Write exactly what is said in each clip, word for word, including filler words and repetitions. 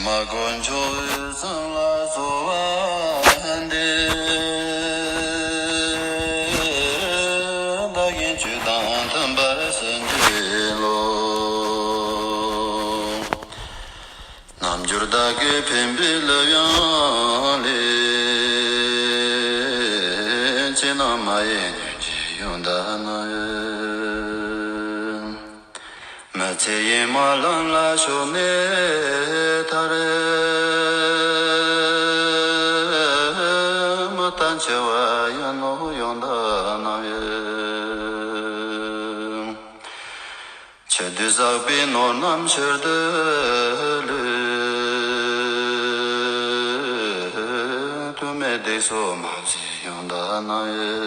མ་དཀོན་མཆོག་འོད་བཟང་ལ་གསོལ་བ་འདེབས། བདག་གིས་ཆོས་དང་མཐུན་པར་བྱིན་གྱིས་རློབས། རྣལ་འབྱོར་བདག་གིས་ཕན་པའི་ལུས་དབྱངས་ལས། ཕྱི་ནང་མ་ཡེངས་ཉོན་ཅིག་ཡོན་བདག་ན་ཡོད། མི་ཚེ་ཡི་མ་ལམ་ལ་ཞོན་ནས་ཐར། མི་ལྟ་འཆི་བ་ཡིན་ནོ་ཡོན་བདག་ན་ཡོད། ཕྱི་དུས་བསགས་པའི་ནོར་རྣམས་ཕྱིར་དུ་ལུས། དོན་མེད་སྡིག་སོགས་མ་མཛད་ཡོན་བདག་ན་ཡོད།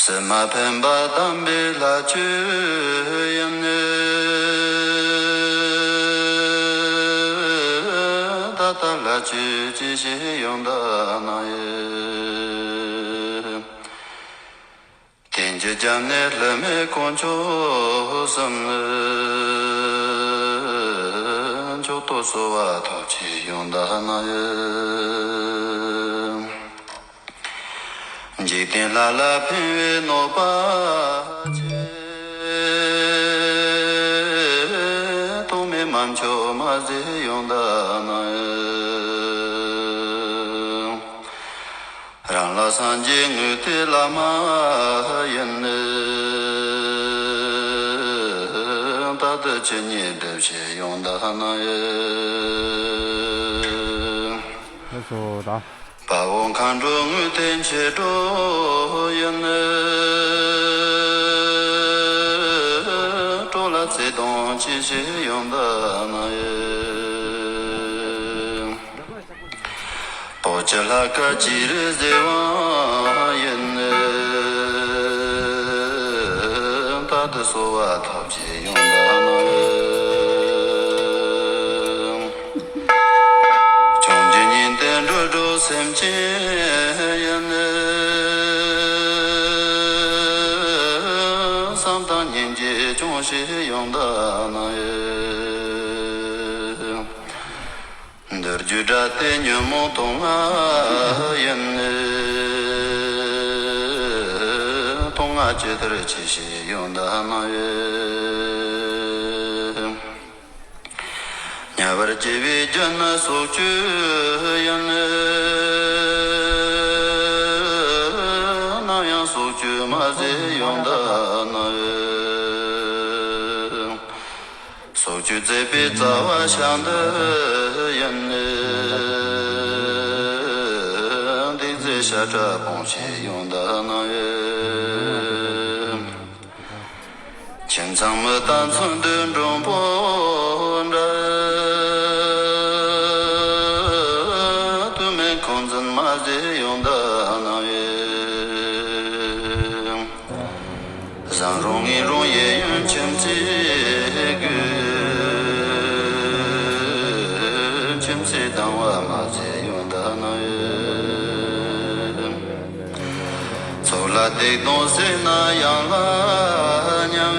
སེམས་མ་ཕན་པ་དམ་པའི་ལྷ་ཆོས་ཡིན། ད་ལྟ་ལྷ་ཆོས་ཅི་བྱེད་ཡོན་བདག་ན་ཡོད། དེ་འཇིག་རྒྱབ་ནས་ལྷད་མེད་དཀོན་མཆོག་གསུམ། མཆོག་ཏུ་གསོལ་བ་ཐོབ་ཅིག་ཡོན་བདག་ན་ཡོད། འཇིག་རྟེན་ལྷ་ལ་ཕན་བའི་གནོད་པ་ཆེ། དོན་མེད་དམར་མཆོད་མ་མཛད་ཡོན་བདག་ན་ཡོད། རང་ལ་སངས་རྒྱས་དངོས་དེ་བླ་མ་ཡིན། རྟག་ཏུ་ཇི་སྙེད་འདྲིས་བྱེད་ཡོན་བདག་ན་ཡོད། ལགས་སོ་ད། དཔའ་བོ་མཁའ་འགྲོ་དངོས་དེ་མཆེད་གྲོགས་ཡིན། གྲོགས་ལ་བརྩེ་གདུང་ཅི་བྱེད་ཡོན་བདག་ན་ཡོད། ལྟོ་ཆུ་ལྷ་སྐལ་ཅི་རིགས་གཟེར་བ་ཡིན། རྟག་ཏུ་གསོལ་བ་ཐོབ་ཅིག་ཡོན་བདག་ན་ཡོད། བྱང་ཆུབ་ཉིད་དེ་འགྲོ་དྲུག་སེམས་ཅན་ཡིན། བསམ་དང་སྙིང་རྗེ་སྐྱོང་བྱེད་ཡོན་བདག་ན་ཡོད། འདུལ་རྒྱུ་དགྲ་སྟེ་ཉོན་མོངས་དུག་ལྔ་ཡིན། དུག་ལྔ་ཇི་ལྟར་ཆེ་ཞེས་ཡོན་བདག་ན་ཡོད། དམྱལ་བར་སྐྱེ་བའི་རྒྱུ་ནི་སྲོག་གཅོད་ཡིན། ནམ་ཡང་སྲོག་གཅོད་མ་མཛད་ཡོན་བདག་ན་ཡོད། སྲོག་གཅོད་མཛད་པའི་རྩ་བ་ཞལ་འདི་ཡིན། སྡིག་མཛད་ཤ་ཁྲག་སྤོང་བྱེད་ཡོན་བདག་ན་ཡོད། ཁྱིམ་ཚང་མི་དང་མཚུངས་འདུས་འགྲོན་པོ་འདྲ། དུས་མིན་འཁོན་འཛིན་མ་མཛད་ཡོན་བདག་ན་ཡོད། བཟང་རུང་ངན་རུང་གཡས་གཡོན་ཁྱིམ་མཚེས་དགོས། ཁྱིམ་མཚེས་སྡང་བ་མ་མཛད་ཡོན་བདག་ན་ཡོད། ཚོགས་ལ་སྡིག་ལྟུང་ཟད་ན་ཡང་ལ་སྙམ།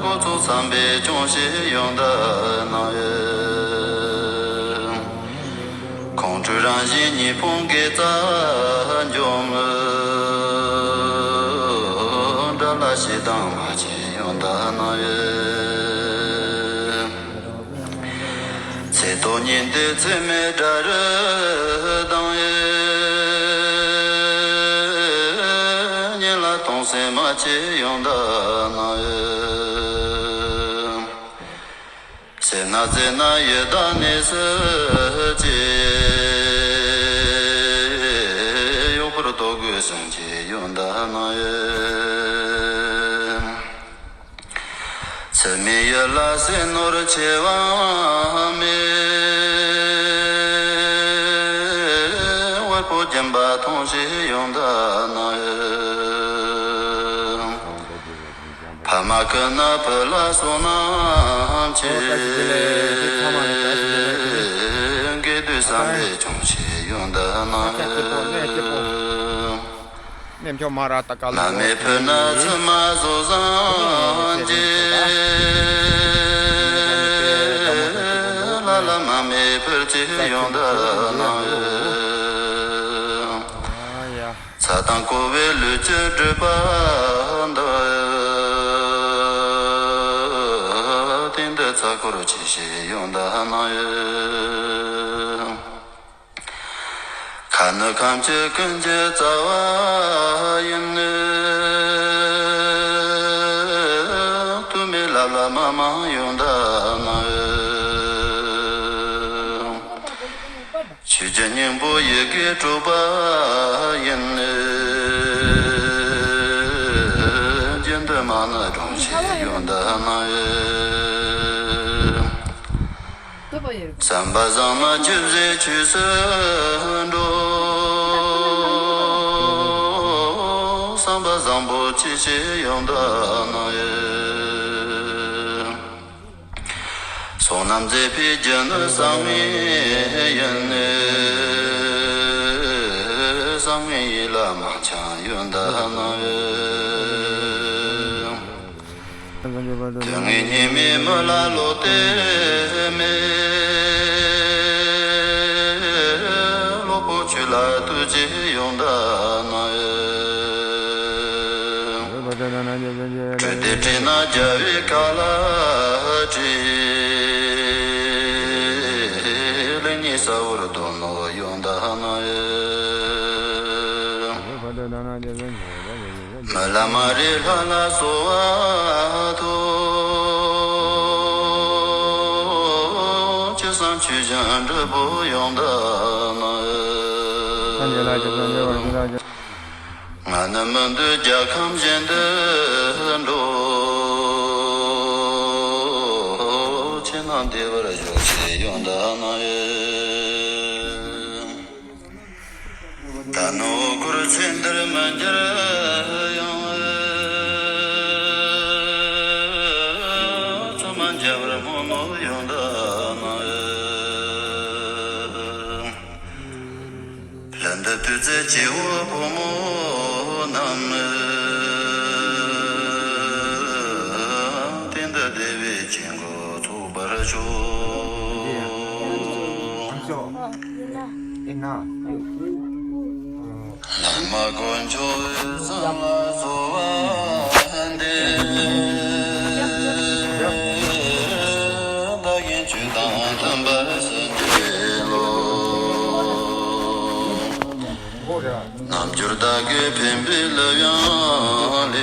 འགོ་ཚུགས་བསམ་པས་སྐྱོང་བྱེད་ཡོན་བདག་ན་ཡོད། ཁོང་ཁྲོའི་རང་བཞིན་གཉིས་ཕུང་དགེ་རྩ་འཇོམས། དགྲ་ལ་ཞེ་སྡང་མ་བྱེད་ཡོན་བདག་ན་ཡོད། ཚེ་ཐོག་ཉིན་དེ་ཚེ་མེད་དགྲ་རུ་སྡང་། གཉེན་ལ་གཏོང་སེམས་མ་བྱེད་ཡོན་བདག་ན་ཡོད། སེར་སྣ་རྩེ་ན་ཡི་དྭགས་གནས་སུ་སྐྱེ། གཡོག་པོར་ལྟོ་གོས་ཟིན་བྱེད་ཡོན་བདག་ན་ཡོད། ཚུལ་མིན་ཡུལ་ལ་ཟས་ནོར་ཆེ་བ་མེད། དབུལ་པོ་སྦྱིན་པ་མཐོང་བྱེད་ཡོན་བདག་ན་ཡོད། ཕ་མ་སྐྱིད་ན་བུ་ལ་བསོད་ནམས་ཆེ། དགེ་སྡིག་བསམ་པས་སྐྱོང་བྱེད་ཡོན་བདག་ན་ཡོད། ནས་མཆོག་མ་ར་ཏ་ཀ་ལ་མ་མེ་ཕུར་ན་ཚུལ་མ་བཟོ་བཟང་གྱི། ལ་ལ་མ་མེ་ཕུར་གྱི་ཡོང་ད་ན། ཚ་དང་ཀོ་བའི་ལུས་ཀྱི་སྒྲིབ་པ་འདི། དེ་འདི་ཚ་འཁོར་ཆེ་ཞེས་ཡོང་ད་ན། ཁ་ནི་ཁམས་ཀྱི་ཀུན་གྱི་རྩ་བ་ཡིན། དུ་མའི་ལ་ལ་མ་མང་ཡོང་ད་ན། ཆོས་ཀྱི་སྙིང་པོ་ཡི་གེ་དྲུག་པ་ཡིན། རྒྱུན་དུ་མ་ནི་སྒྲོམ་ཞིག་ཡོང་ད་ན། བསམ་པ་བཟང་ན་ཅི་ཟེར་ཆོས་སུ་འགྲོ། བསམ་པ་བཟང་པོ་ཅི་ཞིག་ཡོང་ད་ན། བསོད་ནམས་མཛད་པའི་རྒྱུ་ནི་བསམ་ཡས་ཡིན། བསམ་ཡས་ཡིད་ལ་མང་ཆེ་ཡོད་འདི་ན། དུས་ངན་ཉི་མའི་མི་ལ་ལོག་སྟེ་མེད། ལོག་པོ་ཆོས་ལ་ལྟོས་ཀྱི་ཡོང་འདི་ན། བྲོས་ཏེ་བྲོས་ན་རྒྱལ་བའི་ཁ་ལ་བྲོས། ལེགས་ཉེས་གསལ་བོར་དོ་ནོ་ཡོང་འདི་ན། མི་ལ་མ་རིག་ལྷ་ལ་གསོལ་བ་ཐོབ། ཅི་བསམ་ཆོས་བཞིན་འགྲུབ་པོ་ཡོང་འདི་ན། ང་ནི་མི་འདོད་རྒྱལ་ཁམས་གཞན་དུ་འགྲོ། ཁྱེད་རྣམས་བདེ་བར་བཞུགས་ཞེས་ཡོང་འདི་ན། ད་ནི་འོ་སྐོལ་ཚེ་འདིར་མི་འགྱུར་ཡང་། ཚུལ་མ་འཇལ་བར་སྨོན་ནོ་ཡོང་འདི་ན། ལྷ་འདི་བཏུད་རྩལ་སྐྱེ་བོ་ཕོ་མོ་རྣམས། དེ་འདི་བདེ་བའི་དཀྱིལ་འཁོར་ཚོགས་པར་ཤོག། བླ་མ་དཀོན་མཆོག་འོད་བཟང་ལ་གསོལ་བ་འདེབས། བདག་གིས་ཆོས་དང་མཐུན་པར་བྱིན་གྱིས་རློབས། རྣལ་འབྱོར་བདག་གིས་ཕན་པའི་ལེའུ་ཡང་ལས།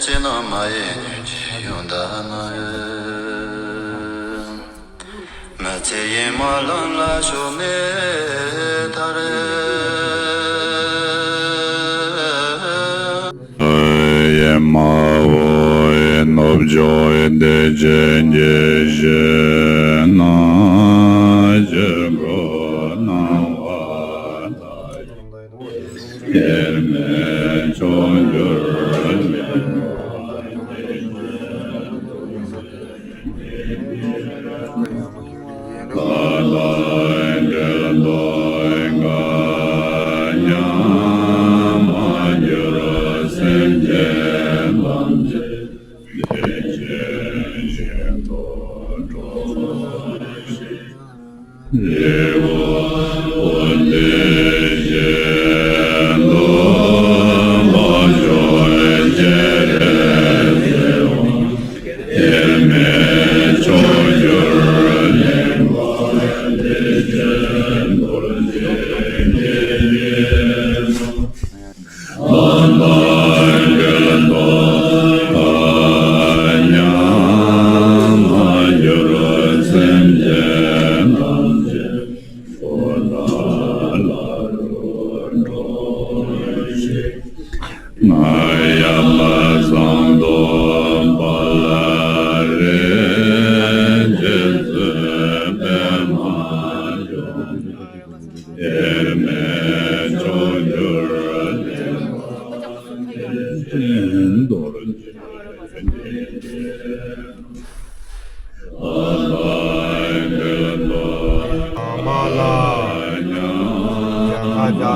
ཁྱེད་རྣམས་མ་ཡེངས་ཉོན་ཅིག་ཡོང་ད་ན། མི་ཚེ་ཡི་མ་ལམ་ལ་ཞོག་ནས་ཐར། ཡེ་མ་འོ་ཡེ་ནུབ་ཕྱོགས་ཡེ་བདེ་ཆེན་གྱི་ཞིང་ན་ཞིག་གོ་སྣང་བ་དག་ཡེ་མེད་མཆོག་གྱུར་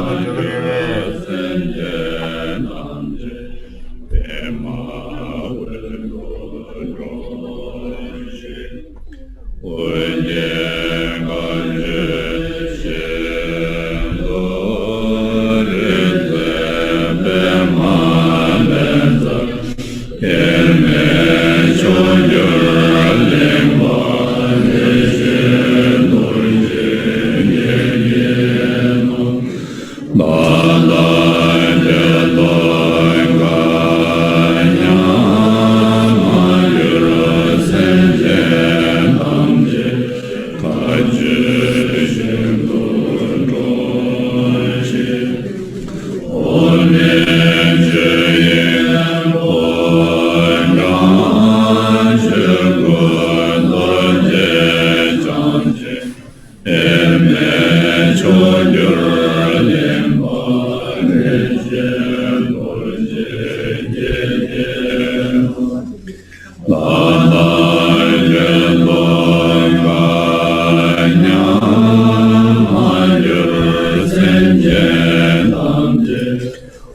ལེགས་པར་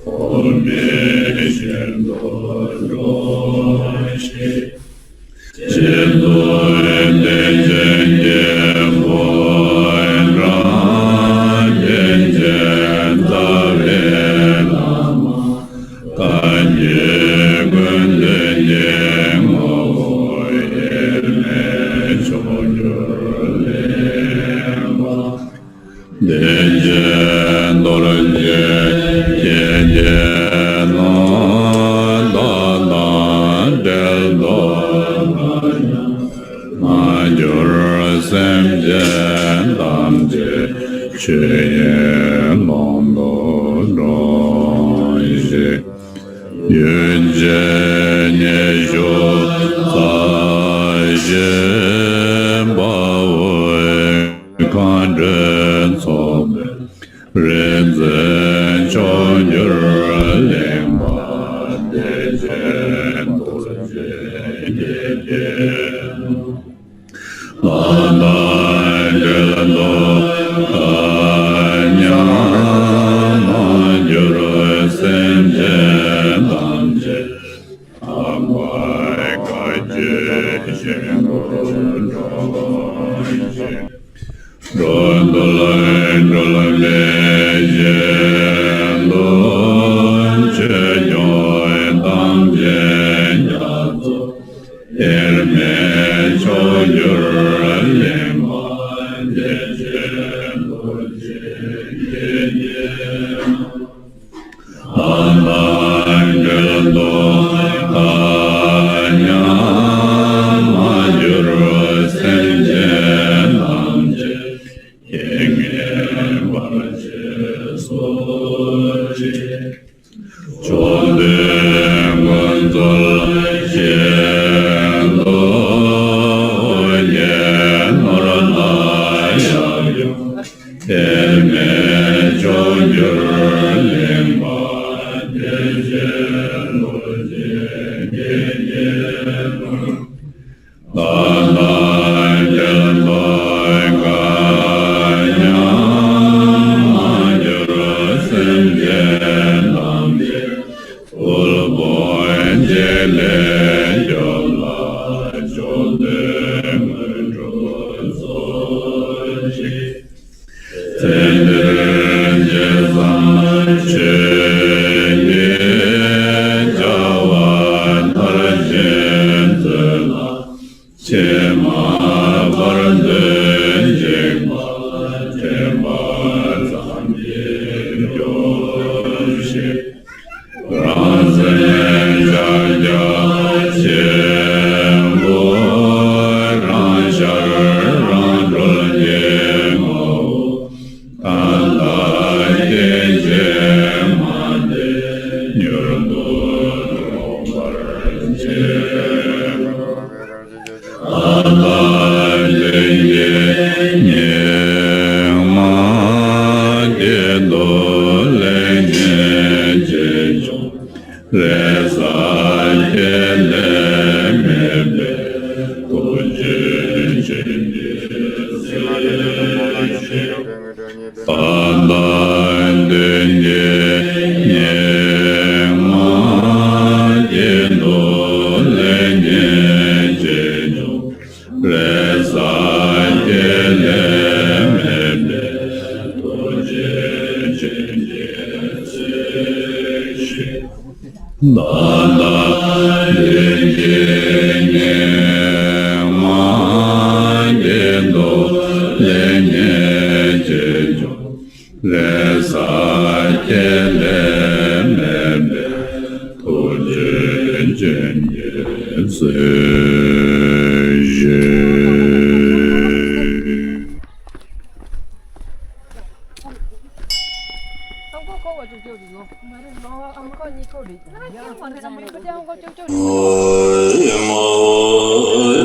འོག་མིན་གཞན་དུ་འགྲོ་ཞིང་། སྤྱི་གཙུག་བདེ་ཆེན་རྒྱལ་པོ་འབྲང་། བདེ་ཆེན་རྩ་བའི་བླ་མ་བཀའ་བརྒྱུད་ཀུན་འདུས་ཀྱི་ངོ་བོ། དབྱེར་མེད་མཆོག་གྱུར་གླིང་པ། བདེ་ཆེན་རྡོ་རྗེ་སྐྱེས་ཀྱི་ནོར། བདག་དང་འབྲལ་དོ་མ་གྱུར་སེམས་ཅན་ཐམས་ཅད་ཆོས་དབྱིངས་ཀློང་དུ་འགྲོ་ཞིང་། གཡུལ་འགྱེད་ཉེ་ཤོས་རྩ་བཞི་དཔའ་བོའི་མཁའ་འགྲོའི་ཚོགས་པས། རིག་འཛིན་མཆོག་གྱུར་གླིང་པ། བདེ་ཆེན་རྡོ་རྗེ་སྐྱེས་ཀྱི་ནོར། བདག་དང་འབྲལ་དོ་མ་གྱུར་སེམས་ཅན་ཐམས་ཅད། དམ་པའི་བཀའ་བརྒྱུད་བཞིན་དུ་འགྲོ་ཞིང་། འགྲོ་འདུལ་སྒྲོལ་མའི་ཞིང་དུ། ཆོས་སྐྱོང་དམ་ཅན་རྒྱ་མཚོ་དབྱེར་མེད་མཆོག་གྱུར་གླིང་པ། བདེ་ཆེན་རྡོ་རྗེ་སྐྱེས་ཀྱི་ནོར། བདག་དང་འབྲལ་དོ་མ་གྱུར་སེམས་ཅན་ཐམས་ཅད། རྐྱེན་ངན་བར་ཆད་སོལ་ཞིང་། མཆོག་ཐུན་ཀུན་སྩོལ་ཞིང་དུ། དབུ་རྒྱན་ནོར་ལྷ་ཡབ་ཡུམ་དབྱེར་མེད་མཆོག་གྱུར་གླིང་པ། བདེ་ཆེན་རྡོ་རྗེ་སྐྱེས་ཀྱི་ནོར། བདག་དང་འབྲལ་དོ་གང་ཡང་མ་གྱུར་སེམས་ཅན་ཐམས་ཅད། དབུལ་ཕོངས་བརྗེ་ལེན་སྐྱོབ་ལ། མཆོག་ཐུན་དངོས་གྲུབ་སྩོལ་ཞིང་། ཚེ་འདིར་ཇི་བསམ་ཆོས་ཀྱི་བྱ་བ་མཐར་ཕྱིན་མཛོད་ལ། ཕྱི་མ་བར་དོའི་འཇིགས་པ་དྲན་པ་ཙམ་གྱིས་སྐྱོབས་ཤིག། རང་སེམས་ཕྱག་རྒྱ་ཆེན་པོ། རང་ཤར་རང་གྲོལ་གྱི་ངོ་བོ། གང་དག་སྐྱེ་འཆི་མ་འདས། མྱུར་དུ་ཐོབ་པར་བྱེད། བདག་དང་ལྡན་གྱི་སྙིགས་མ་བདེ་འདོད་ལས་ངེས་འབྱེད་འབྱུང་། ལས་བསགས་བརྒྱད་ལས་མེད་པའི། ཐུགས་རྗེ་ཅན་གྱི་སྲས་ཤིག། བདག་དང་ལྡན་གྱི་སྙིགས་མ་བདེ་འདོད་ལས་ངེས་འབྱེད་འབྱུང་། ལས་བསགས་བརྒྱད་ལས་མེད་པའི། ཐུགས་རྗེ་ཅན་གྱི་སྲས་ཤིག། བདག་དང་ལྡན་གྱི་སྙིགས་མ་བདེ་འདོད་ལས་ངེས་འབྱེད་འབྱུང་། ལས་བསགས་བརྒྱད་ལས་མེད་པའི། ཐུགས་རྗེ་ཅན་གྱི་སྲས་ཤིག།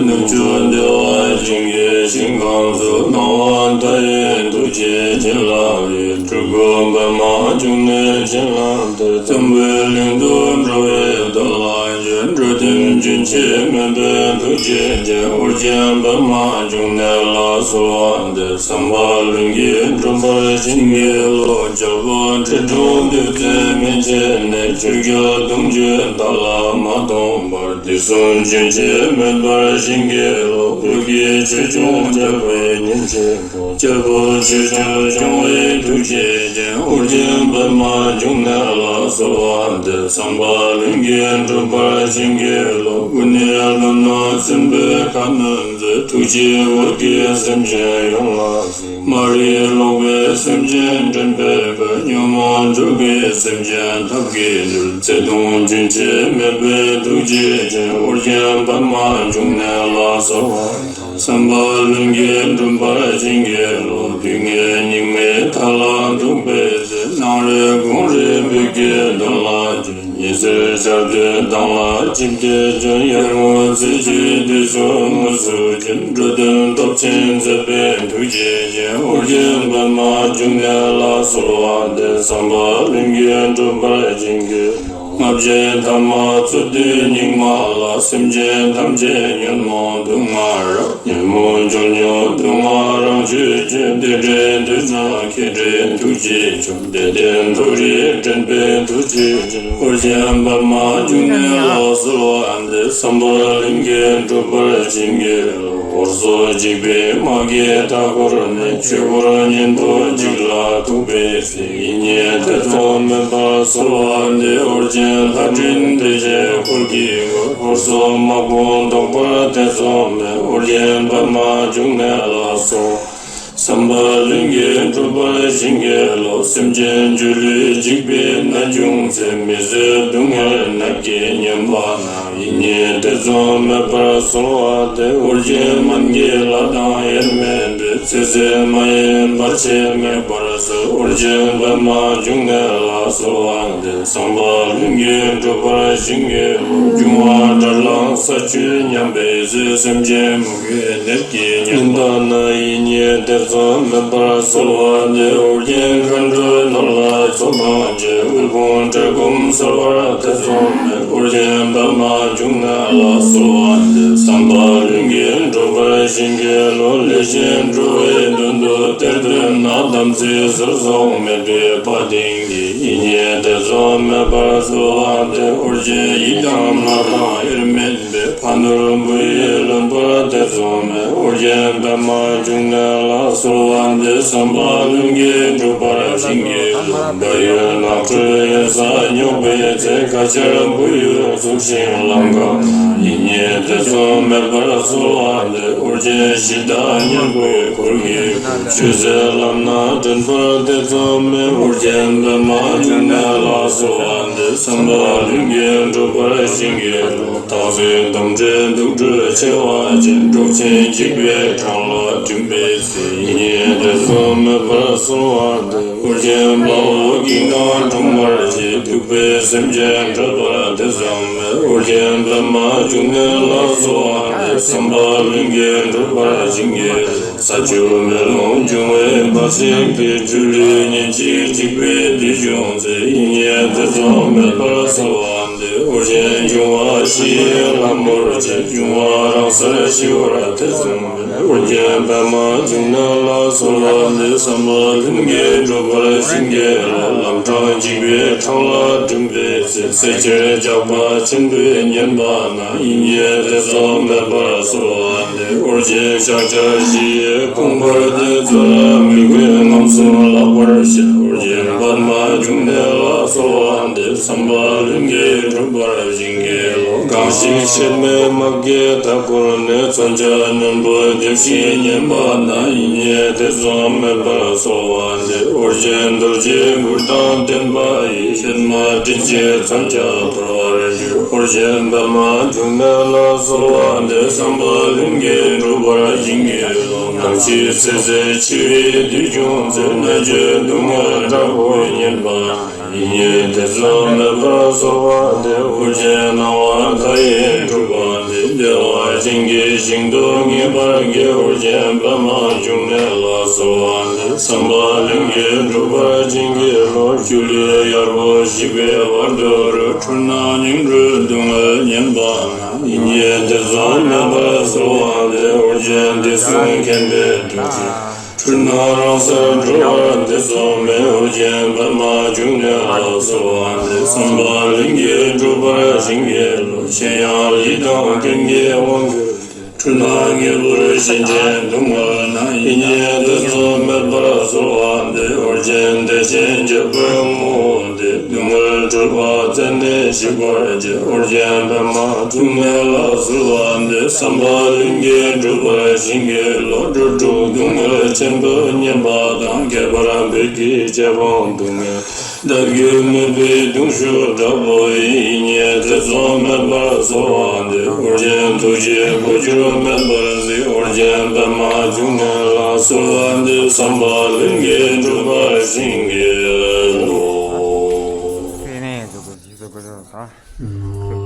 ནུབ་ཕྱོགས་བདེ་བ་ཅན་གྱི་ཞིང་ཁམས་སུ། སྣང་བ་མཐའ་ཡས་ཐུགས་རྗེ་བྱིན་རླབས་ཀྱིས། སྤྲུལ་སྐུ་པདྨ་འབྱུང་གནས་བྱིན་རླབས་ལྟར། འཛམ་བུའི་གླིང་དུ་འགྲོ་བའི་དོན་ལ་ཡོད། འགྲོ་དོན་ རྒྱུན་ཆད་མེད་པའི་ཐུགས་རྗེ་ཅན། ཨོ་རྒྱན་པདྨ་འབྱུང་གནས་ལ་གསོལ་བ་འདེབས། བསམ་པ་ལྷུན་གྱིས་འགྲུབ་པར་བྱིན་གྱིས་རློབས། རྒྱལ་པོ་ཁྲི་སྲོང་ལྡེ་བཙན་མན་ཆད་ནས། ཆོས་རྒྱལ་གདུང་བརྒྱུད་བདག་ལ་མ་སྟོངས་བར། དུས་གསུམ་རྒྱུན་ཆད་མེད་པར་བྱིན་གྱིས་རློབས། བོད་ཀྱི་ཆོས་སྐྱོང་རྒྱལ་པོའི་གཉེན་གཅིག་པུ། རྒྱལ་པོ་ཆོས་རྒྱལ་སྐྱོང་བའི་ཐུགས་རྗེ་ཅན། ཨོ་རྒྱན་པདྨ་འབྱུང་གནས་ལ་གསོལ་བ་འདེབས། བསམ་པ་ལྷུན་གྱིས་འགྲུབ་པར་བྱིན་གྱིས་རློབས། སྐུ་ནི་ཀླུ་ནག་སྲིན་པོའི་ཁ་གནོན་མཛད། ཐུགས་རྗེས་འོད་ཀྱིས་སེམས་ཅན་ཡོངས་ལ་གཟིགས། མ་རིག་ལོག་པའི་སེམས་ཅན་འདྲེན་པའི་དཔལ། ཉོན་མོངས་འཁྲུལ་པའི་སེམས་ཅན་ཐབས་ཀྱིས་འདུལ། བརྩེ་གདུང་རྒྱུན་ཆད་མེད་པའི་ཐུགས་རྗེ་ཅན། ཨོ་རྒྱན་པདྨ་འབྱུང་གནས་ལ་གསོལ་བ། བསམ་པ་ལྷུན་གྱིས་འགྲུབ་པར་བྱིན་གྱིས་རློབས། དུས་ངན་སྙིགས་མའི་མཐའ་ལ་ཐུག་པའི་ཚེ། སྣང་རེ་དགོངས་རེ་བོད་ཀྱི་དོན་ལ་བྱོན། ཉི་ཟེར་འཆར་སྡུད་མདངས་ལ་ཅིབ་ཀྱིས་བྱོན། ཡར་ངོ་ཚེས་བཅུའི་དུས་སུ་དངོས་སུ་བྱོན། འགྲོ་དོན་སྟོབས་ཆེན་མཛད་པའི་ཐུགས་རྗེ་ཅན། ཨོ་རྒྱན་པདྨ་འབྱུང་གནས་ལ་གསོལ་བ་འདེབས། བསམ་པ་ལྷུན་གྱིས་འགྲུབ་པར་བྱིན་གྱིས། ལྔ་བརྒྱའི་ཐ་མ་རྩོད་དུས་སྙིགས་མ་ལ། སེམས་ཅན་ཐམས་ཅད་ཉོན་མོངས་དུག་ལྔ་རགས། ཉོན་མོངས་འཇོལ་ཉོག་དུག་ལྔ་རང་ཆོས་ཅན། བདེ་འབྲས་འདོད་ན་མཁས་འདྲེན་ཐུགས་རྗེ་ཆུང་། བདེ་ལྡན་མཐོ་རིས་འདྲེན་པའི་ཐུགས་རྗེ་ཅན། ཨོ་རྒྱན་པདྨ་འབྱུང་གནས་ལ་གསོལ་བ་འདེབས། བསམ་པ་ལྷུན་གྱིས་འགྲུབ་པར་བྱིན་གྱིས་རློབས། འཁོར་སོགས་འཇིགས་པའི་དམག་གིས་མཐའ་བསྐོར་ནས། ཆོས་འཁོར་གཉན་པོ་འཇིག་ལ་ཐུག་པའི་ཚེ། ཡིད་གཉིས་ཐེ་ཚོམ་མེད་པར་གསོལ་བ་འདེབས། ཨོ་རྒྱན་ལྷ་སྤྲིན་སྟོབས་ཆེན་འཁོར་གྱིས་བསྐོར། འཁོར་སོགས་དམག་དཔུང་བཟློག་པར་ཐེ་ཚོམ་མེད། ཨོ་རྒྱན་པདྨ་འབྱུང་གནས་ལ་གསོལ། བསམ་པ་ལྷུན་གྱིས་འགྲུབ་པར་བྱིན་གྱིས་རློབས། སེམས་ཅན་སྒྱུ་ལུས་འཇིག་པའི་ནད་བྱུང་ཚེ། མི་བཟོད་སྡུག་བསྔལ་ནད་ཀྱིས་ཉེན་པ་ན། ཡིད་གཉིས་ཐེ་ཚོམ་མེད་པར་གསོལ་བ་འདེབས། ཨོ་རྒྱན་སྨན་གྱི་བླ་དང་དབྱེར་མེད་པའི། ཚེ་ཟད་མ་ཡིན་བར་ཆད་མེད་པར་གསོལ། ཨོ་རྒྱན་པདྨ་འབྱུང་གནས་ལ་གསོལ་བ་འདེབས། བསམ་པ་ལྷུན་གྱིས་འགྲུབ་པར་བྱིན་གྱིས་རློབས། འབྱུང་བ་དགྲར་ལངས་ས་བཅུད་ཉམས་པའི་ཚེ། སེམས་ཅན་མུ་གེའི་ནད་ཀྱིས་ཉེན་པ་ན། ཡིད་གཉིས་ཐེ་ཚོམ་མེད་པར་གསོལ་བ་འདེབས། ཨོ་རྒྱན་མཁའ་འགྲོའི་ནོར་ལ་ཚོགས་དང་བཅས། དབུལ་ཕོངས་བཀྲེས་སྐོམ་སེལ་བར་ཐེ་ཚོམ་མེད། ཨོ་རྒྱན་པདྨ་འབྱུང་གནས་ལ་གསོལ་བ་འདེབས། བསམ་པ་ལྷུན་གྱིས་འགྲུབ་པར་བྱིན་གྱིས་རློབས། ལས་ཅན་འགྲོ་བའི་དོན་དུ་གཏེར་འདོན་ན། དམ་ཚིག་ཟུར་སོགས་མེད་པའི་དཔའ་གདེང་གིས། ཡིད་གཉིས་ཐེ་ཚོམ་མེད་པར་གསོལ་བ་འདེབས། ཨོ་རྒྱན་ཡི་དམ་ལྷ་དང་དབྱེར་མེད། ཕ་ནོར་བུ་ཡིས་ལོན་པར་ཐེ་ཚོམ་མེད། ཨོ་རྒྱན་པདྨ་འབྱུང་གནས་ལ་གསོལ་བ་འདེབས། བསམ་པ་ལྷུན་གྱིས་འགྲུབ་པར་བྱིན་གྱིས་རློབས། བག་ཡོད་ནགས་ཁྲོད་གཡང་ས་སྙོགས་པའི་ཚེ། ཁ་ཆར་བུ་ཡུག་འཚུབས་ཤིང་ལམ་འགགས་ན། ཡིད་གཉིས་ཐེ་ཚོམ་མེད་པར་གསོལ་བ་འདེབས། ཨོ་རྒྱན་གཞི་བདག་གཉན་པོའི་འཁོར་གྱིས་ཆོས་ཟད་ལམ་སྣ་འདྲེན་པར་ཐེ་ཚོམ་མེད། ཨོ་རྒྱན་པདྨ་འབྱུང་གནས་ལ་གསོལ་བ་འདེབས། བསམ་པ་ལྷུན་གྱིས་འགྲུབ་པར་བྱིན་གྱིས་རློབས། སྟག་གཟིག་དོམ་དྲེད་དུག་སྦྲུལ་མཆེ་བ་ཅན། འབྲོག་ཆེན་འཇིགས་པའི་འཕྲང་ལ་འགྲིམ་པའི་ཚེ། ཡིད་གཉིས་ཐེ་ཚོམ་མེད་པར་གསོལ་བ་འདེབས། ཨོ་རྒྱན་དཔའ་བོ་བགེགས་དང་འཁྲུག་པར་བྱེད། གདུག་པའི་སེམས་ཅན་བསྐྲད་པར་ཐེ་ཚོམ་མེད། ཨོ་རྒྱན་པདྨ་འབྱུང་གནས་ལ་གསོལ་བ་འདེབས། བསམ་པ་ལྷུན་གྱིས་འགྲུབ་པར་བྱིན་གྱིས། ས་ཆུ་མེ་རླུང་འབྱུང་བའི་བར་གསེང་དུ། སྒྱུ་ལུས་ཉིན་གཅིག་འཇིག་པའི་དུས་བྱུང་ཚེ། ཡིད་གཉིས་ཐེ་ཚོམ་མེད་པར་གསོལ་བ་འདེབས། ཨོ་རྒྱན་འབྱུང་བ་བཞི་ཡི་ལྷ་མོར་བཅས། འབྱུང་བ་རང་སར་ཞི་བར་ཐེ་ཚོམ་མེད། ཨོ་རྒྱན་པདྨ་འབྱུང་གནས་ལ་གསོལ་བ་འདེབས། བསམ་པ་ལྷུན་གྱིས་འགྲུབ་པར་བྱིན་གྱིས་རློབས། ལམ་འཕྲང་འཇིགས་པའི་འཕྲང་ལ་འགྲིམ་པའི་ཚེ། བསད་ཁྱེར་ཇག་པ་ཆེན་པོས་ཉེན་པ་ན། ཡིད་གཉིས་ཐེ་ཚོམ་མེད་པར་གསོལ་བ་འདེབས། ཨོ་རྒྱན་ཕྱག་རྒྱ་བཞི་ཡི་དཔུང་པར་ཏེ། ཚུར་ལ་མི་མགོའི་རྔམ་གསུམ་བརླག་པར་བྱེད། ཨོ་རྒྱན་པདྨ་འབྱུང་གནས་ལ་གསོལ་བ་འདེབས། བསམ་པ་ལྷུན་གྱིས་འགྲུབ་པར་བྱིན་གྱིས་རློབས། གང་ཞིག་གཤེད་མའི་དམག་གིས་མཐའ་བསྐོར་ནས། མཚོན་ཆ་རྣོན་པོས་འདེབས་ཤིང་ཉེན་པ་ན། ཡིད་གཉིས་ཐེ་ཚོམ་མེད་པར་གསོལ་བ་འདེབས། ཨོ་རྒྱན་རྡོ་རྗེའི་གུར་དང་ལྡན་པ་ཡིས། གཤེད་མ་སྤྲིན་བཞིན་མཚོན་ཆ་འཐོར་བར་འགྱུར། ཨོ་རྒྱན་པདྨ་འབྱུང་གནས་ལ་གསོལ་བ་འདེབས། བསམ་པ་ལྷུན་གྱིས་འགྲུབ་པར་བྱིན་གྱིས་རློབས། ནམ་ཞིག་ཚེ་ཟད་འཆི་བའི་དུས་བྱུང་ཚེ། ནད་བཅོས་སྡུག་བསྔལ་དྲག་པོས་ཉེན་པ། ཡིད་གཉིས་ཐེ་ཚོམ་མེད་པར་གསོལ་བ་འདེབས། ཨོ་རྒྱན་སྣང་བ་མཐའ་ཡས་སྤྲུལ་པ་འདི། བདེ་བ་ཅན་གྱི་ཞིང་དུ་ངེས་པར་སྐྱེ། ཨོ་རྒྱན་པདྨ་འབྱུང་གནས་ལ་གསོལ་བ་འདེབས། བསམ་པ་ལྷུན་གྱིས་འགྲུབ་པར་བྱིན་གྱིས་རློབས། སྒྱུ་ལུས་གཡར་པོ་ཞིག་པའི་བར་དོ་རུ། འཁྲུལ་སྣང་ཉིང་འཁྲུལ་སྡུག་བསྔལ་ཉེན་པ་ན། ཡིད་གཉིས་ཐེ་ཚོམ་མེད་པར་གསོལ་བ་འདེབས། ཨོ་རྒྱན་བདེ་སྲུང་མཁྱེན་པའི་ཐུགས་རྗེས། འཁྲུལ་སྣང་རང་སར་གྲོལ་བར་ཐེ་ཚོམ་མེད། ཨོ་རྒྱན་པདྨ་འབྱུང་གནས་ལ་གསོལ་བ་འདེབས། བསམ་པ་ལྷུན་གྱིས་འགྲུབ་པར་བྱིན་གྱིས་རློབས། གཞན་ཡང་ཡིད་དང་རྐྱེན་གྱིས་དབང་གྱུར་ཏེ། འཁྲུལ་སྣང་གཉིས་པོར་ཞེན་ཅིང་སྡུག་བསྔལ་ན། ཡིད་གཉིས་ཐེ་ཚོམ་མེད་པར་གསོལ་བ་འདེབས། ཨོ་རྒྱན་བདེ་ཆེན་རྒྱལ་པོའི་ངོ་བོ་སྟེ། སྡུག་བསྔལ་འཁྲུལ་པ་རྩད་ནས་ཞིག་པར་བྱེད། ཨོ་རྒྱན་པདྨ་འབྱུང་གནས་ལ་གསོལ་བ་འདེབས། བསམ་པ་ལྷུན་གྱིས་འགྲུབ་པར་བྱིན་གྱིས་རློབས། འགྲོ་དྲུག་སྡུག་བསྔལ་ཆེན་པོ་ཉེན་པ་དང་། ཁྱད་པར་བོད་ཀྱི་རྗེ་འབངས་སྡུག་བསྔལ། བདག་རྒྱུད་མུན་པའི་གདུང་ཤུགས་དྲག་པོ་ཡིས། ཡིད་གཉིས་ཐེ་ཚོམ་མེད་པར་གསོལ་བ་འདེབས། ཨོ་རྒྱན་ཐུགས་རྗེས་འགོག་གྱུར་མེད་པར་གཟིགས། ཨོ་རྒྱན་པདྨ་འབྱུང་གནས་ལ་གསོལ་བ་འདེབས། བསམ་པ་ལྷུན་གྱིས་འགྲུབ་པར་བྱིན་གྱིས་རློབས། ཨོཾ་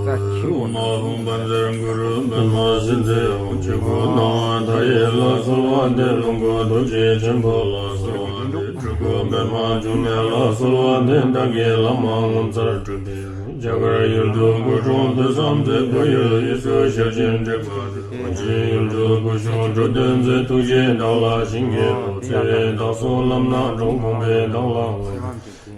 ཨཱཿཧཱུྃ་བཛྲ་གུ་རུ་པདྨ་སིདྡྷི་ཧཱུྃ། ཆོས་སྐུ་སྣང་བ་མཐའ་ཡས་ལ་གསོལ་བ་འདེབས། ལོངས་སྐུ་རྡོ་རྗེ་ཆེན་པོ་ལ་གསོལ་བ་འདེབས། སྤྲུལ་སྐུ་པདྨ་འབྱུང་གནས་ལ་གསོལ་བ་འདེབས། བདག་གི་བླ་མ་ངོ་མཚར་སྤྲུལ་པའི་རྒྱ་གར་ཡུལ་དུ་སྐུ་འཁྲུངས་ཐོས་བསམ་མཛད། བོད་ཡུལ་དབུས་སུ་ཞལ་བྱོན་དྲེགས་པ་འདུལ། ཝ་ཅན་ཡུལ་དུ་སྐུ་གཞུང་འགྲོ་དོན་མཛད། ཐུགས་རྗེས་བདག་ལ་བྱིན་གྱིས་རློབས། བརྩེ་བས་བདག་སོགས་ལམ་སྣ་དྲོངས། དགོངས་པས་བདག་ལ་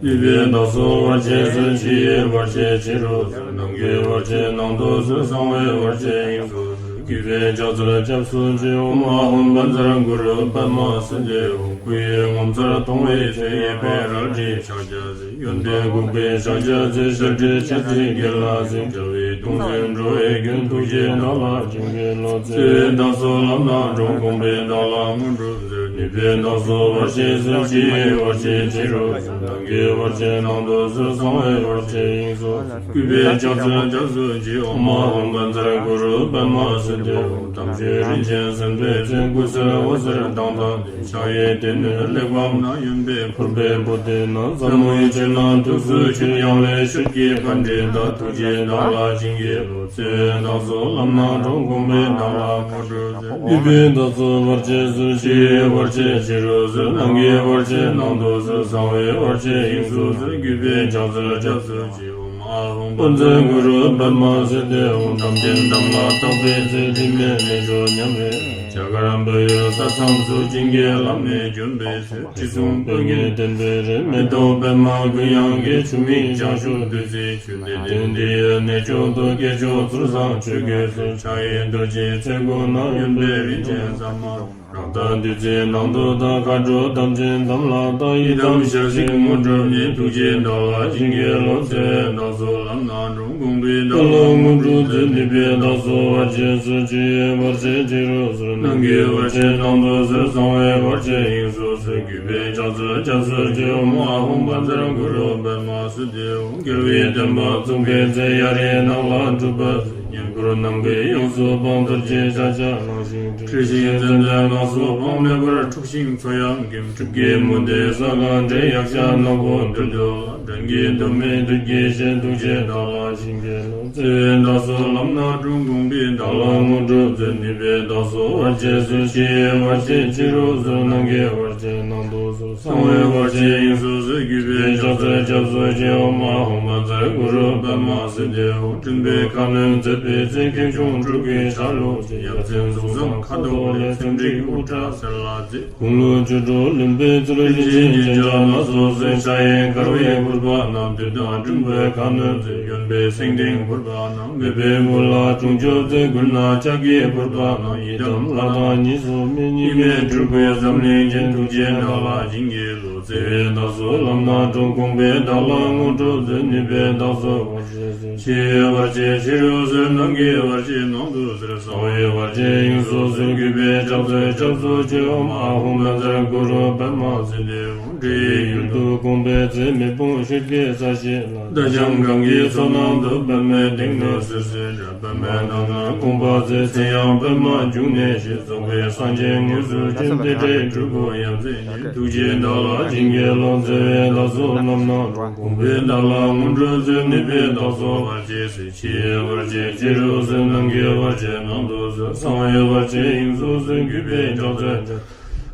ནུས་པས་བདག་སོགས་བར་ཆད་སོལ། ཕྱི་ཡི་བར་ཆད་ཕྱི་རུ་སོལ། ནང་གི་བར་ཆད་ནང་དུ་སོལ། གསང་བའི་བར་ཆད་དབྱིངས་སུ་སོལ། གུས་པས་ཕྱག་འཚལ་སྐྱབས་སུ་མཆི། ཨོཾ་ཨཱཿཧཱུྃ་བཛྲ་གུ་རུ་པདྨ་སིདྡྷི་ཧཱུྃ། སྐུ་ཡི་ངོ་མཚར་མཐོང་བའི་ཚེ། གཡས་པས་རལ་གྲིའི་ཕྱག་རྒྱ་མཛད། གཡོན་པས་འགུགས་པའི་ཕྱག་རྒྱ་མཛད། ཞལ་བགྲད་ཕྱག་འཚལ་དགེ་ལ་གཟིགས། རྒྱལ་བའི་གདུང་སེམས་འགྲོ་བའི་མགོན། ཐུགས་རྗེས་བདག་ལ་བྱིན་གྱིས་རློབས། བརྩེ་བས་བདག་སོགས་ལམ་སྣ་དྲོངས། དགོངས་པས་བདག་ལ་དངོས་གྲུབ། ནུས་པས་བདག་སོགས་བར་ཆད་སོལ། ཕྱི་ཡི་བར་ཆད་ཕྱི་རུ་སོལ། ནང་གི་བར་ཆད་ནང་དུ་སོལ། གསང་བའི་བར་ཆད་དབྱིངས་སུ་སོལ། གུས་པས་ཕྱག་འཚལ་སྐྱབས་སུ་མཆི། ཨོཾ་ཨཱཿཧཱུྃ་བཛྲ་གུ་རུ་པདྨ་སིདྡྷི་ཧཱུྃ། དམ་ཆོས་རིན་ཆེན་གསན་པའི་ཚེ། སྐུ་གསལ་འོད་ཟེར་མདངས་དང་ལྡན། ཕྱག་གཡས་སྡེ་སྣོད་གླེགས་བམ་བསྣམས། གཡོན་པས་ཕུར་པའི་པུ་སྟི་བསྣམས། ཟབ་མོའི་ཆོས་རྣམས་ཐུགས་སུ་ཆུད། ཡང་ལེ་ཤོད་ཀྱི་པཎྜི་ཏ། ཐུགས་རྗེས་བདག་ལ་བྱིན་གྱིས་རློབས། བརྩེ་བས་བདག་སོགས་ལམ་སྣ་དྲོངས། དགོངས་པས་བདག་ལ་དངོས་གྲུབ་སྩལ། ནུས་པས་བདག་སོགས་བར་ཆད་སོལ། ཕྱི་ཡི་བར་ཆད་ཕྱི་རུ་སོལ། ནང་གི་བར་ཆད་ནང་དུ་སོལ། གསང་བའི་བར་ཆད་དབྱིངས་སུ་སོལ། གུས་པས་ཕྱག་འཚལ་སྐྱབས་སུ་མཆི། ཨོཾ་ཨཱཿཧཱུྃ་བཛྲ་གུ་རུ་པདྨ་སིདྡྷི་ཧཱུྃ། དམ་ཅན་དམ་ལ་བཏགས་པའི་ཚེ། དྲི་མེད་ལས་བྱུང་ཉམས་རེ་རྒྱ་གར་བོད་ཡུལ་ས་མཚམས་སུ། བྱིན་གྱིས་བརླབས་ནས་བྱོན་པའི་ཚེ། དྲི་བསུང་སྤོས་ངད་ལྡན་པའི་རི། མེ་ཏོག་པདྨ་ཀུན་ཡང་གི། ཆུ་མིག་ལྗང་ཤུག་བདུད་རྩིའི་ཆུ། གནས་བརྟན་འདི་ཡི་གནས་མཆོག་ཏུ། སྐྱེས་མཆོག་ཚུལ་བཟང་ཆོས་ཀྱི་སྲོལ། ཕྱག་གཡས་རྡོ་རྗེའི་ཚལ་སྒོ་ན། གཡོན་པས་རིན་ཆེན་ཟ་མ་ཏོག་རཀྟ་བདུད་རྩིའི་ནང་དུ་དག་མཁའ་འགྲོ་དམ་ཅན་དམ་ལ་བཏགས། ཡི་དམ་ཞལ་གཟིགས་དངོས་གྲུབ་བརྙེས། ཐུགས་རྗེས་བདག་ལ་བྱིན་གྱིས་རློབས། བརྩེ་བས་བདག་སོགས་ལམ་སྣ་དྲོངས། དགོངས་པས་བདག་ལ་དངོས་གྲུབ་སྩལ། ནུས་པས་བདག་སོགས་བར་ཆད་སོལ། ཕྱི་ཡི་བར་ཆད་ཕྱི་རུ་སོལ། ནང་གི་བར་ཆད་ནང་དུ་སོལ། གསང་བའི་བར་ཆད་དབྱིངས་སུ་སོལ། གུས་པས་ཕྱག་འཚལ་སྐྱབས་སུ་མཆི། ཨོཾ་ཨཱཿཧཱུྃ་བཛྲ་གུ་རུ་པདྨ་སིདྡྷི་ཧཱུྃ། རྒྱལ་བའི་བསྟན་པ་བཙུགས་པའི་ཚེ། གཡའ་རིའི་ནགས་ལ་སྒྲུབ་པ་མཛད། བསྙེན་ཕུར་རྣམ་པའི་དབྱངས་སུ་བང་། རྡོ་རྗེ་ཤཱཀྱ་གླང་ཞིང་འདྲེན། འཁྲིལ་ཞིང་ཚེ་འདས་ནགས་སུ་འཕངས། མེ་འབར་འཁྲུགས་ཤིང་མཚོ་ཡང་འགེམས། སྲིབ་ཀྱི་མུ་སྟེགས་ས་གང་བསྒྲལ། ཡཀྴ་ནག་པོ་འདུལ་དུ་ལ། བྲན་གྱི་གདོད་མའི་བདུད་ཀྱི་གཤེད། ཐུགས་རྗེས་བདག་ལ་བྱིན་གྱིས་རློབས། བརྩེ་བས་བདག་སོགས་ལམ་སྣ་དྲོངས། དགོངས་པས་བདག་ལ་དངོས་གྲུབ་སྩལ། ནུས་པས་བདག་སོགས་བར་ཆད་སོལ། ཕྱི་ཡི་བར་ཆད་ཕྱི་རུ་སོལ། ནང་གི་བར་ཆད་ནང་དུ་སོལ། གསང་བའི་བར་ཆད་དབྱིངས་སུ་སོལ། གུས་པས་ཕྱག་འཚལ་སྐྱབས་སུ་མཆི། ཨོཾ་ཨཱཿཧཱུྃ་བཛྲ་གུ་རུ་པདྨ་སིདྡྷི་ཧཱུྃ། སྤྲིན་པའི་ཁ་གནོན་མཛད་པའི་ཚེ། ཁེངས་སྐྱུང་འབྲུག་གི་ཆ་ལུགས་ཅན། ཡ་མཚན་གཟུགས་བཟང་ཁ་དོག་ལེགས། ཚེམས་འགྲིག་དབུ་སྐྲ་སེར་ལ་མཛེས། དགུང་ལོ་བཅུ་དྲུག་ལོན་པའི་ཚེ། རིན་ཆེན་རྒྱན་ཆ་སྣ་ཚོགས་གསོལ། ཕྱག་གཡས་འཁར་བའི་ཕུར་པ་བསྣམས། བདུད་དང་འབྲུམ་པའི་ཁ་གནོན་མཛད། གཡོན་པས་སེང་ལྡེང་ཕུར་པ་བསྣམས། མོས་པའི་བུ་ལ་སྲུང་སྐྱོབ་མཛད། མགུལ་ན་ལྕགས་ཀྱི་ཕུར་པ་བསྣམས། ཡི་དམ་ལྷ་དང་གཉིས་སུ་མེད། གཉིས་མེད་སྤྲུལ་སྐུའི་འཛམ་གླིང་རྒྱན། ཐུགས་རྗེས་བདག་ལ་བྱིན་གྱིས་རློབས། བརྩེ་བས་བདག་སོགས་ལམ་སྣ་དྲོངས། དགོངས་པས་བདག་ལ་དངོས་གྲུབ་སྩལ། ནུས་པས་བདག་སོགས་བར་ཆད་སོལ། ཕྱི་ཡི་བར་ཆད་ཕྱི་རུ་སོལ། ནང་གི་བར་ཆད་ནང་དུ་སོལ། གསང་བའི་བར་ཆད་དབྱིངས་སུ་སོལ། གུས་པས་ཕྱག་འཚལ་སྐྱབས་སུ་མཆི། ཨོཾ་ཨཱཿཧཱུྃ་བཛྲ་གུ་རུ་པདྨ་སིདྡྷི་ཧཱུྃ། འདྲེ་ཡི་ཡུལ་དུ་དགོངས་པའི་ཚེ། མེ་དཔུང་ཤེལ་གྱི་ས་གཞི་ལ། རྡ་རྐྱང་གང་གི་མཚོ་ནང་དུ། པདྨའི་སྟེང་ནས་སོལ་ཟེར་བྱ། པདྨའི་ནང་ན་དགོངས་པ་མཛད། མཚན་ཡང་པདྨ་འབྱུང་གནས་ཞེས། རྫོགས་པའི་སངས་རྒྱས་དངོས་སུ་བྱོན། རྟེན་འབྲེལ་འབྲུ་དྲུག་ཡ་མཚན་ཉིད། ཐུགས་རྗེས་བདག་ལ་བྱིན་གྱིས་རློབས། བརྩེ་བས་བདག་སོགས་རྣམ་སྣང་དྲོངས། དགོངས་པས་བདག་ལ་དངོས་གྲུབ་སྩལ། ནུས་པས་བདག་སོགས་བར་ཆད་སོལ། ཕྱི་ཡི་བར་ཆད་ཕྱི་རུ་སོལ། ནང་གི་བར་ཆད་ནང་དུ་སོལ། གསང་བའི་བར་ཆད་དབྱིངས་སུ་སོལ། གུས་པས་ཕྱག་འཚལ་ཕྱག་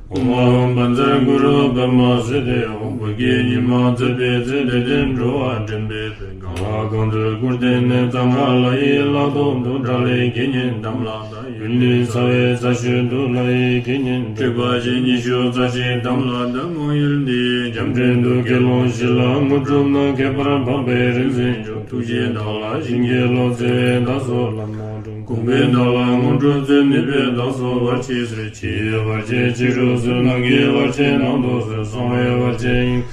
ཨོཾ་ཨཱཿཧཱུྃ་བཛྲ་གུ་རུ་པདྨ་སིདྡྷི་ཧཱུྃ། བོད་ཀྱི་ཉི་མ་མཛད་པའི་ཚེ། དད་ལྡན་འགྲོ་བ་འདྲེན་པའི་དཔལ། གང་ལ་གང་འདུལ་སྐུར་བསྟན་ནས། གཙང་ཁ་ལ་ཡི་ལ་ཐོག་ཏུ། དགྲ་ལྷའི་དགེ་བསྙེན་དམ་ལ་བཏགས། ཡུལ་ནི་རྩ་བའི་རྩ་ཤོད་དུ། ལྷ་ཡི་དགེ་བསྙེན་དྲེགས་པ་ཅན་ཉི་ཤུ་རྩ་གཅིག་དམ་ལ་བཏགས། སྔོན་ཡུལ་འདིའི་རྒྱ་འབྲིང་དུ། དགེ་སློང་བཞི་ལ་དངོས་གྲུབ་གནང་། ཁྱད་པར་འཕགས་པའི་རིག་འཛིན་མཆོག་ཐུགས་རྗེས་བདག་ལ་བྱིན་གྱིས་རློབས། བརྩེ་བས་བདག་སོགས་ལམ་སྣ་དྲོངས། དགོངས་པས་བདག་ལ་དངོས་གྲུབ་སྩོལ། ནུས་པས་བདག་སོགས་བར་ཆད་སོལ། ཕྱི་ཡི་བར་ཆད་ཕྱི་རུ་སོལ། ནང་གི་བར་ཆད་ནང་དུ་སོལ། གསང་བའི་བར་ཆད་དབྱིངས་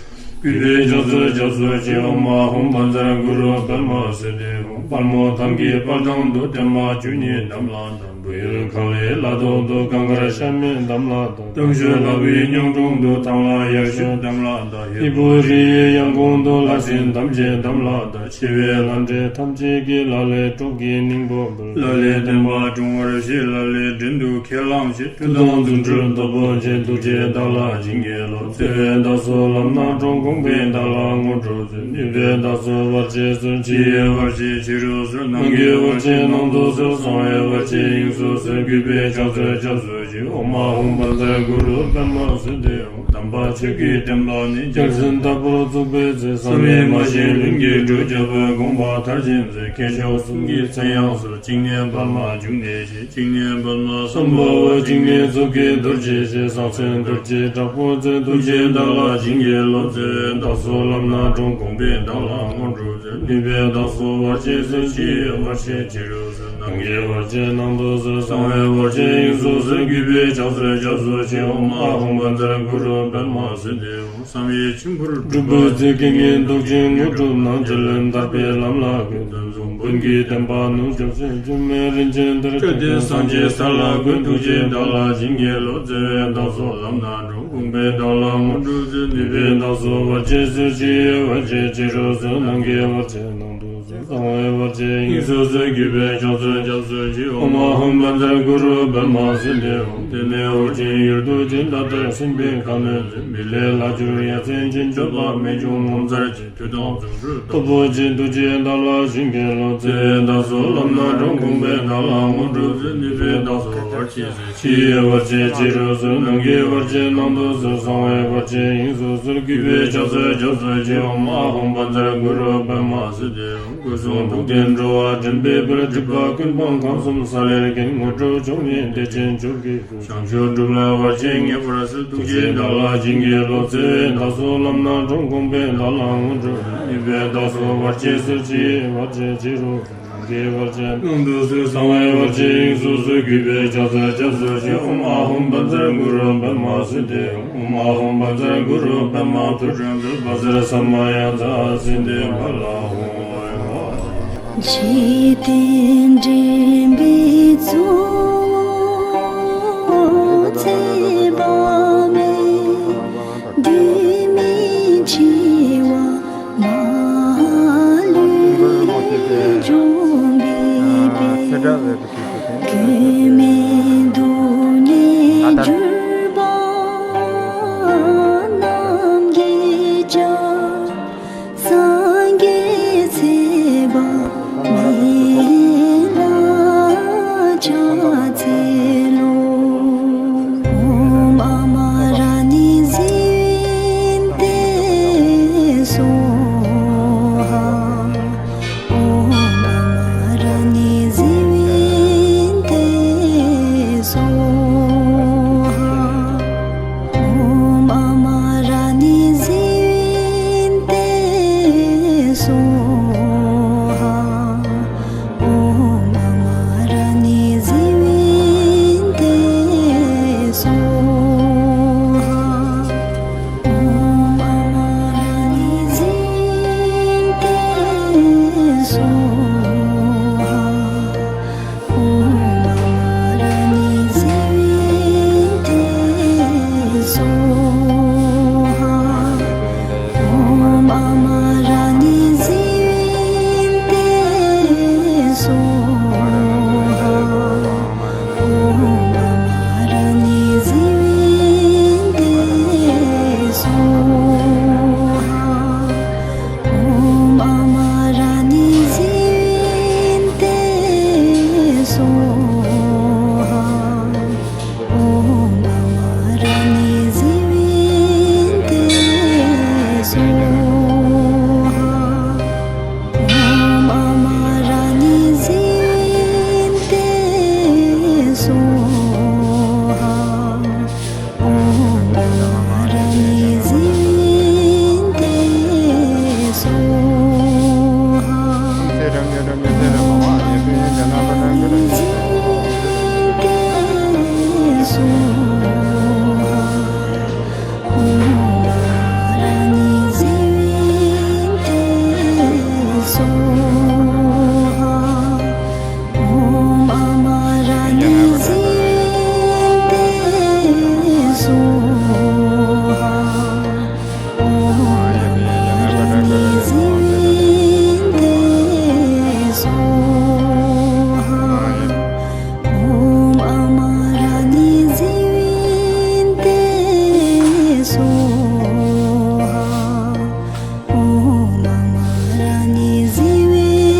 སུ་སོལ། གུས་པས་ཕྱག་འཚལ་སྐྱབས་སུ་མཆི། ཨོཾ་ཨཱཿཧཱུྃ་བཛྲ་གུ་རུ་པདྨ་སིདྡྷི་ཧཱུྃ། དཔལ་མོ་ཐང་གི་དཔལ་ཐང་དུ། བརྟན་མ་བཅུ་གཉིས་དམ་ལ་བཏགས། བོད་ཡུལ་ཁ་ལའི་ལ་ཐོག་ཏུ། གངས་དཀར་ཤ་མེད་དམ་ལ་བཏགས། སྟོང་མཆོད་ལྷ་བུའི་གཉང་དྲུང་དུ། ཐང་ལྷ་ཡར་ཞུད་དམ་ལ་བཏགས། ཧས་པོ་རི་ཡི་ཡང་གོང་དུ། ལྷ་སྲིན་ཐམས་ཅད་དམ་ལ་བཏགས། ཆེ་བའི་ལྷ་འདྲེ་ཐམས་ཅད་ཀྱིས། ལ་ལས་སྲོག་གི་སྙིང་པོ་འབུལ། ལ་ལས་བསྟན་པ་སྲུང་བར་བྱེད། ལ་ལས་བྲན་དུ་ཁས་བླངས་བྱེད། མཐུ་དང་རྫུ་འཕྲུལ་སྟོབས་པོ་ཆེ། ཐུགས་རྗེས་བདག་ལ་བྱིན་གྱིས་རློབས། བརྩེ་བས་བདག་སོགས་ལམ་སྣ་དྲོངས། དགོངས་པས་བདག་ལ་དངོས་གྲུབ། ནུས་པས་བདག་སོགས་བར་ཆད་སོལ། ཕྱི་ཡི་བར་ཆད་ཕྱི་རུ་སོལ། ནང་གི་བར་ཆད་ནང་དུ་སོལ། གསང་བའི་བར་ཆད་དབྱིངས་སུ་སོལ། གུས་པས་ཕྱག་འཚལ་སྐྱབས་སུ་མཆི། ཨོཾ་ཨཱཿཧཱུྃ་བཛྲ་གུ་རུ་པདྨ་སིདྡྷི་ཧཱུྃ། དམ་པ་ཆོས་ཀྱི་བསྟན་པ་ནི། རྒྱལ་མཚན་ལྟ་བུར་བཙུགས་པའི་ཚེ། བསམ་ཡས་མ་བཞེངས་ལྷུན་གྱིས་གྲུབ། རྒྱལ་པོའི་དགོངས་པ་མཐར་ཕྱིན་ཚེ། མཁས་མཆོག་གསུམ་གྱི་མཚན་ཡང་གསོལ། གཅིག་ནས་པདྨ་འབྱུང་གནས་ཞེས། གཅིག་ནས་པདྨ་སམྦྷ་ཝ། གཅིག་ནས་མཚོ་སྐྱེས་རྡོ་རྗེ་ཞེས། གསང་མཚན་རྡོ་རྗེ་དྲག་པོའི་མཚན། ཐུགས་རྗེས་བདག་ལ་བྱིན་གྱིས་རློབས། བརྩེ་བས་བདག་སོགས་ལམ་སྣ་དྲོངས། དགོངས་པས་བདག་ལ་དངོས་གྲུབ་སྩོལ། ནུས་པས་བདག་སོགས་བར་ཆད་སོལ། ཕྱི་ཡི་བར་ཆད་ཕྱི་རུ་སོལ། ནང་གི་བར་ཆད་ནང་དུ་སོལ། གསང་བའི་བར་ཆད་དབྱིངས་སུ་སོལ། གུས་པས་ཕྱག་འཚལ་སྐྱབས་སུ་མཆི། ཨོཾ་ཨཱཿཧཱུྃ་བཛྲ་གུ་རུ་པདྨ་སིདྡྷི་ཧཱུྃ། བསམ་ཡས་མཆིམས་ཕུར་སྒྲུབ་པའི་ཚེ། རྐྱེན་ངན་བཟློག་ཅིང་དངོས་གྲུབ་གནང་། རྗེ་བློན་ཐར་པའི་ལམ་ལ་བཀོད། བདུད་འཇོམས་བོན་གྱི་བསྟན་པ་ནུབ་སྐྱོབ་ཕྱིར། བཅོམ་ལྡན་རིན་ཆེན་གཏེར་སྟོན་སངས་རྒྱས་ས་ལ་བཀོད། ཐུགས་རྗེས་བདག་ལ་བྱིན་གྱིས་རློབས། བརྩེ་བས་བདག་སོགས་ལམ་སྣ་དྲོངས། དགོངས་པས་བདག་ལ་དངོས་གྲུབ་སྩོལ། ནུས་པས་བདག་སོགས་བར་ཆད་སོལ། ཕྱི་ཡི་བར་ཆད་ཕྱི་རུ་སོལ། ནང་གི་བར་ཆད་ནང་དུ་སོལ། གསང་བའི་བར་ཆད་དབྱིངས་སུ་སོལ། གུས་པས་ཕྱག་འཚལ་སྐྱབས་སུ་མཆི། ཨོཾ་ཨཱཿཧཱུྃ་བཛྲ་གུ་རུ་པདྨ་སིདྡྷི་ཧཱུྃ། བརྟན་གནས་འོད་ཆེན་ཡུལ་དུ་སྤྱན། མཐའ་དག་སྲིད་པའི་ཁ་གནོན་མཛད། མི་ལས་ལྷག་གྱུར་ཡ་མཚན་ཅན། སྤྱོད་པ་རྨད་བྱུང་ངོ་མཚར་ཆེ། མཐུ་དང་རྫུ་འཕྲུལ་སྟོབས་པོ་ཆེ། ཐུགས་རྗེས་བདག་ལ་བྱིན་གྱིས་རློབས། བརྩེ་བས་བདག་སོགས་ལམ་སྣ་དྲོངས། དགོངས་པས་བདག་ལ་དངོས་གྲུབ་སྩོལ། ནུས་པས་བདག་སོགས་བར་ཆད་སོལ། ཕྱི་ཡི་བར་ཆད་ཕྱི་རུ་སོལ། ནང་གི་བར་ཆད་ནང་དུ་སོལ། གསང་བའི་བར་ཆད་དབྱིངས་སུ་སོལ། གུས་པས་ཕྱག་འཚལ་སྐྱབས་སུ་མཆི། ཨོཾ་ཨཱཿཧཱུྃ་བཛྲ་གུ་རུ་པདྨ་སིདྡྷི་ཧཱུྃ། སྐུ་གསུང་ཐུགས་ལྡན་འགྲོ་བ་འདྲེན་པའི་དཔལ། སྒྲིབ་པ་ཀུན་སྤངས་ཁམས་གསུམ་ས་ལེར་མཁྱེན། དངོས་གྲུབ་མཆོག་བརྙེས་བདེ་ཆེན་མཆོག་གི་བྱང་ཆུབ་སྒྲུབ་ལ་བར་ཆད་ངེས་པར་སེལ། ཐུགས་རྗེས་བདག་ལ་བྱིན་གྱིས་རློབས། བརྩེ་བས་བདག་སོགས་ལམ་སྣ་དྲོངས། དགོངས་པས་བདག་ལ་དངོས་གྲུབ། ནུས་པས་བདག་སོགས་བར་ཆད་སོལ། ཕྱི་ཡི་བར་ཆད་ཕྱི་རུ་སོལ། ནང་གི་བར་ཆད་ནང་དུ་སོལ། གསང་བའི་བར་ཆད་དབྱིངས་སུ་སོལ། གུས་པས་ཕྱག་འཚལ་སྐྱབས་སུ་མཆི། ཨོཾ་ཨཱཿཧཱུྃ་བཛྲ་གུ་རུ་པདྨ་སིདྡྷི་ཧཱུྃ། ཨོཾ་ཨཱཿཧཱུྃ་བཛྲ་གུ་རུ་པདྨ་ཐོད་ཕྲེང་རྩལ། བཛྲ་ས་མ་ཡ་ཛཿསིདྡྷི་ཕ་ལ་ཧཱུྃ། འཇིག་རྟེན་འདྲེན་པའི་གཙོ་བོ་ཚེ་དཔག་མེད། འདུས་མི་འཆི་བ་མ་ལུས་འཇོམས་པའི་དཔལ། གེགས་མེད་སྡུག་བསྔལ་གྱུར་པ་རྣམས་ཀྱིས་ཀྱང་། སངས་རྒྱས་ཚེ་དཔག་མེད་ལ་ཕྱག་འཚལ་ལོ། ཨོཾ་ཨ་མ་ར་ཎི་ཟི་ཝི་ཏེ་སྭཱ་ཧཱ། ཨོཾ་ཨ་མ་ར་ཎི་ཟི་ཝི། ཨོཾ་ཨ་མ་ར་ཎི་ཛི་ཝི་ཏེ་སྭཱ་ཧཱ། ཨོཾ་ཨ་མ་ར་ཎི་ཛི་ཝི་ཏེ་སྭཱ་ཧཱ། ཨོཾ་ཨ་མ་ར་ཎི་ཛི་ཝི་ཏེ་སྭཱ་ཧཱ། ཨོཾ་ཨ་མ་ར་ཎི་ཛི་ཝི་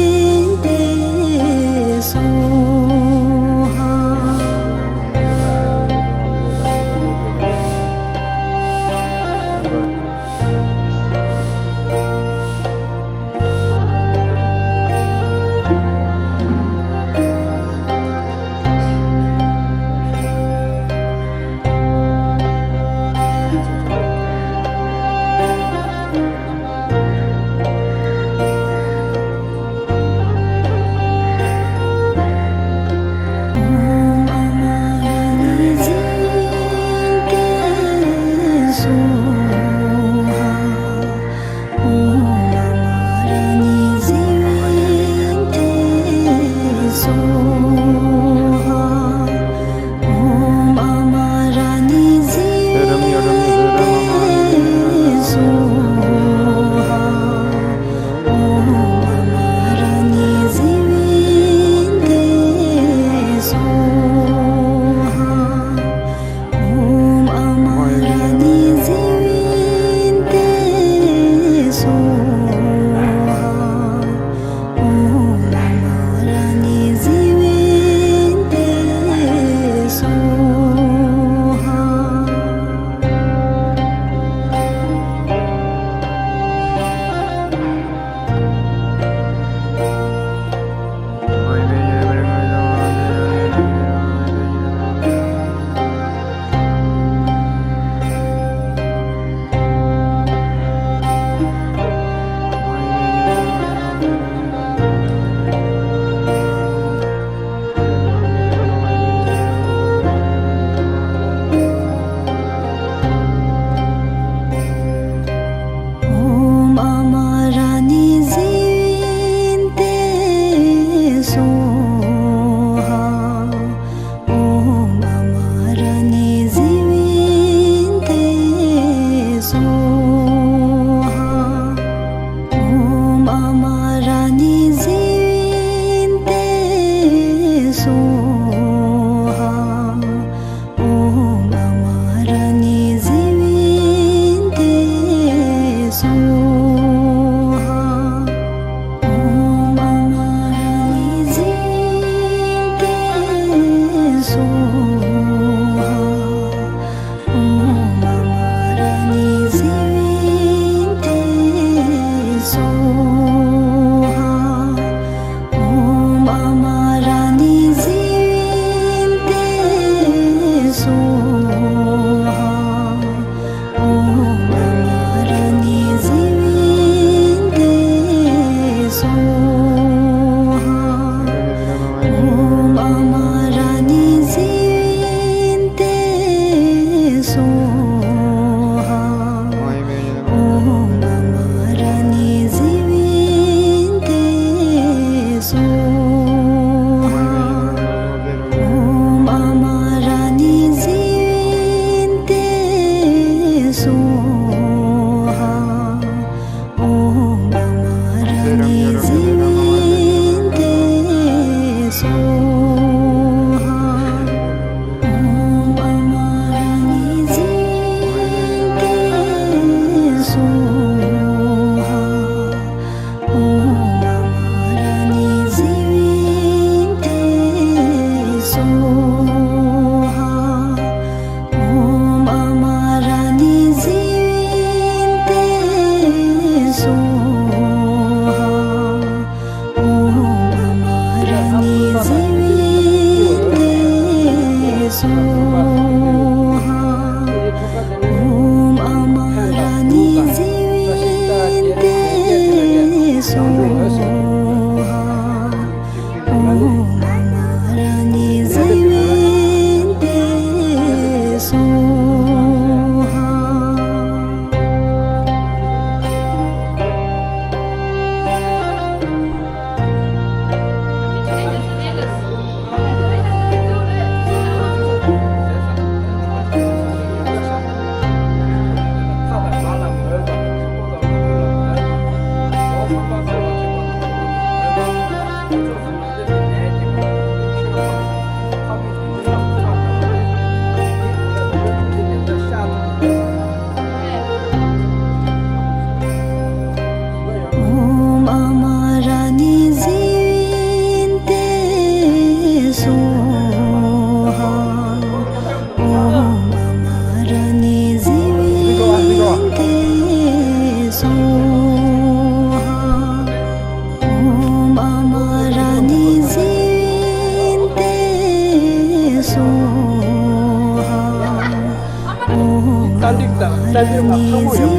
ལྟ་ལྡིར་ང་ཚང་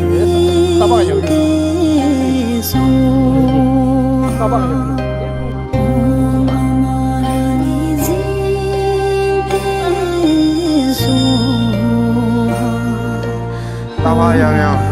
མ་ཡག་པོ་རེད། ས་ཕག་ཡག་པོ་རེད། ས་ཕག་ཡག་པོ་རེད། ས་ཕག་ཡང་ཡང་